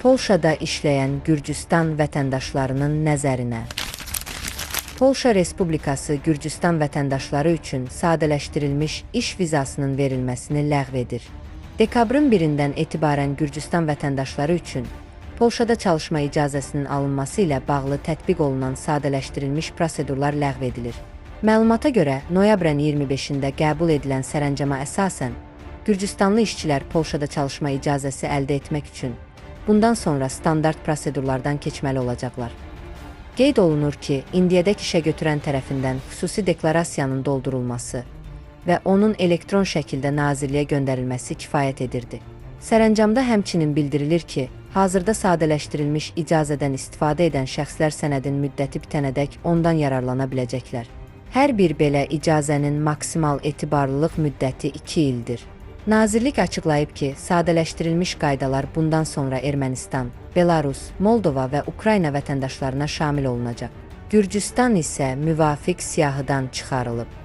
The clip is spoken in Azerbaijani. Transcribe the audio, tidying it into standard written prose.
Polşada işləyən Gürcüstan vətəndaşlarının nəzərinə. Polşa Respublikası Gürcüstan vətəndaşları üçün sadələşdirilmiş iş vizasının verilməsini ləğv edir. Dekabrın 1-dən etibarən Gürcüstan vətəndaşları üçün Polşada çalışma icazəsinin alınması ilə bağlı tətbiq olunan sadələşdirilmiş prosedurlar ləğv edilir. Məlumata görə, noyabrın 25-də qəbul edilən sərəncama əsasən, Gürcüstanlı işçilər Polşada çalışma icazəsi əldə etmək üçün bundan sonra standart prosedurlardan keçməli olacaqlar. Qeyd olunur ki, indiyədək işəgötürən tərəfindən xüsusi deklarasiyanın doldurulması və onun elektron şəkildə nazirliyə göndərilməsi kifayət edirdi. Sərəncamda həmçinin bildirilir ki, hazırda sadələşdirilmiş icazədən istifadə edən şəxslər sənədin müddəti bitənədək ondan yararlana biləcəklər. Hər bir belə icazənin maksimal etibarlılıq müddəti 2 ildir. Nazirlik açıqlayıb ki, sadələşdirilmiş qaydalar bundan sonra Ermənistan, Belarus, Moldova və Ukrayna vətəndaşlarına şamil olunacaq. Gürcüstan isə müvafiq siyahıdan çıxarılıb.